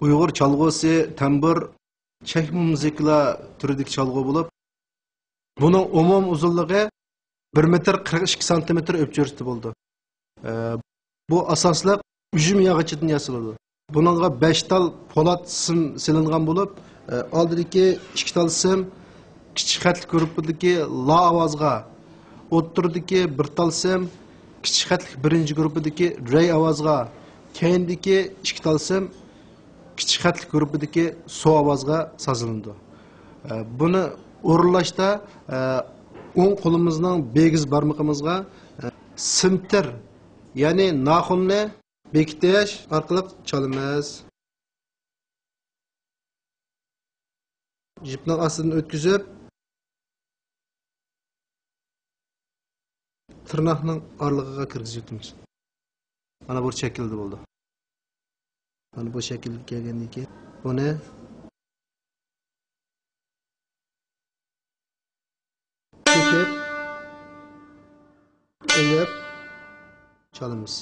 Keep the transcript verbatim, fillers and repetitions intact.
ئۇيغۇر چالغۇسى، تەمبۇر، چەكمە مۇزىكىلار تۈرىدىكى چالغۇ بولۇپ، بۇنىڭ ئومۇمىي ئۇزۇنلۇقى بىر مېتىر قىرىق ئىككى سانتىمېتىر ئۆپچۆرىسىدە بولىدۇ. ئە، بۇ ئاساسلىق ئۈجمە ياغىچىدىن ياسىلىدۇ. بۇنىڭغا بەش تال پولات سىم سېلىنغان بولۇپ، ئە، ئالدىدىكى ئىككى تال سىم كىچىك خەتلىك گۇرۇپپىدىكى لا ئاۋازغا، ئوتتۇرىدىكى بىر تال سىم كىچىك خەتلىك بىرىنچى گۇرۇپپىدىكى رەي ئاۋازغا، كەينىدىكى ئىككى تال سىم كىچىك خەتلىك گۇرۇپپىدىكى سو ئاۋازغا سازلىنىدۇ. ئە، بۇنى ئورۇنلاشتا، ئە، ئوڭ قولىمىزنىڭ بىگىز بارمىقىمىزغا، ئە، سىمتىر، يەنى ناخۇننى بېكىتىش ئارقىلىق چالىمىز. يىپنىڭ ئاستىدىن ئۆتكۈزۈپ، تىرناقنىڭ ئارىلىقىغا كىرگۈزۈۋېتىمىز. مانا بۇ شەكىلدە بولدى. مانا بۇ شەكىلگە كەلگەندىن كېيىن بۇنى چېكىپ، ئېلىپ چالىمىز.